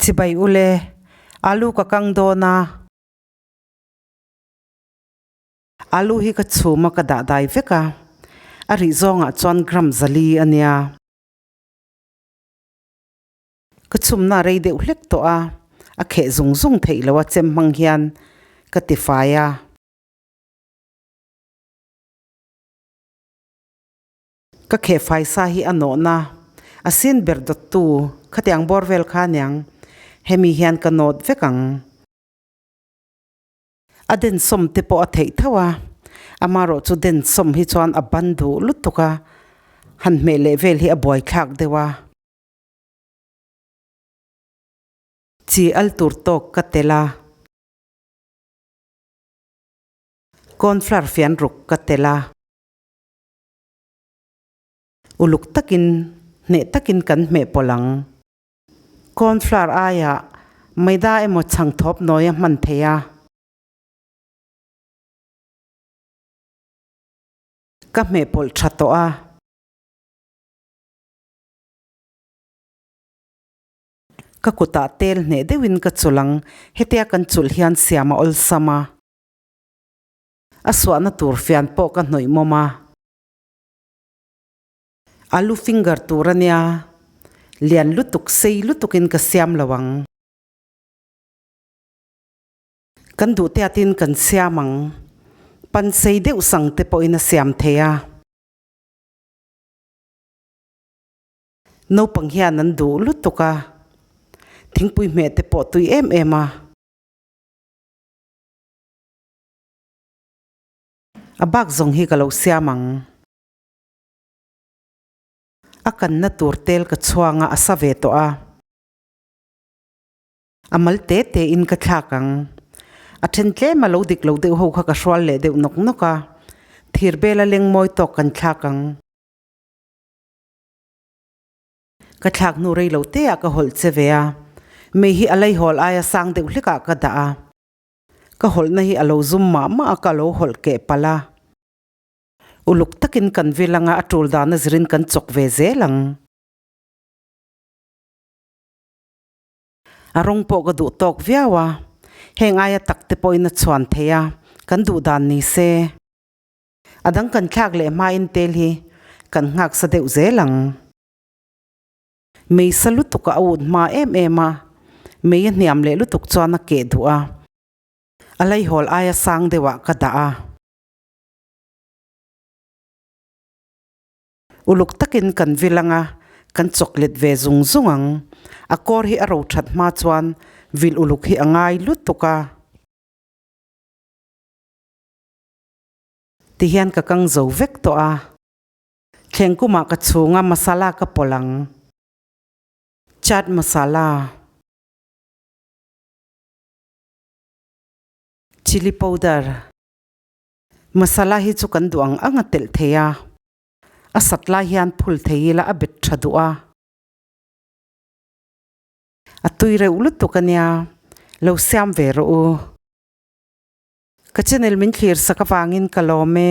Chibai ule, alu ka kang dawn a. Alu hi ka chhum a ka dah dai vek a, a rih zawngah chuan gram zali a nia. Ka chhumna rei deuh hlek tawh a, a kheh zung zung theih lo a chem hmang hian ka ti fai a. Ka kheh fai sa hi a nawhna a sin ber dawttu khatiang bawr vel kha aniang hemi hian ka nawt vek ang. A densawm te pawh a theih tho a, amaherawh chu densawm hi chuan a ban duh lutuk a, han hmeh leh vel hi a buaithlak deuh a. Chi al tur tawk ka tel a. Cornflour fian ruk ka tel a. Uluk takin hneh takin kan hmeh pawlh ang. Cornflour aiah maida emaw chhang thawp nawi a hman thei a. Ka hmeh pawlh tha tawh a. Ka kutah tel hneh deuhin ka chulh ang, hetia kan chulh hian siam a awlsam a. A suahna tur fian pawh ka hnawih mawm a. Alu finger tur a nia, lian lutuk sei lutukin ka siam lo ang. Kan duh tiatin kan siam ang, pan sei deuh sang te pawhin a siam thei a. Naupang hian an duh lutuk a, thingpui hmeh te pawh tui em em a. A bak zawng hi ka lo siam ang. A kanna tur tel ka chhuang a, a sa ve tawh a. A mal te te in ka thlak ang. A then tlem a lo dik lo deuh ho kha ka hrual leh deuh nawk nawk a. Thir bela leng mawi tawk kan thlak ang. Ka thlak hnu rei lo te ah ka hawlh che ve a. Mei hi a leihawl aia sang deuh hlek ah ka dah a. Ka hawlhna hi a lo zum mah mah a ka lo hawlh keh palh a. Uluk takin kan vil anga a tul dana zirin kan chawk ve zel ang. A rawng pawh ka duh tawk viau a, heng aia tak te pawhin a chhuan thei a, kan duh dan ni se. A dang kan thlak leh hmain tel hi kan nghak sa deuh zel ang. Mei sa lutuk a ut hma em em a, mei a hniam leh lutuk chuan a keh duh a, a leihawl aia sang deuhah ka dah a. Uluk takin kan vil anga kan chawklet ve zung zung ang. A kawr hi a ro that hma chuan vil uluk hi a ngai lutuk a. Tihian ka kang zo vek tawh a. Thleng kumah ka chhunga masala ka pawlh ang. Chaat masala. Chilli powder. Masala hi chu kan duh ang ang a telh thei a, a sat lai hian phul thei ila a bet tha duh a. A tui reuh lutuk a nia, lo siam ve rawh u. Ka channel min thlir sak avangin ka lawm e.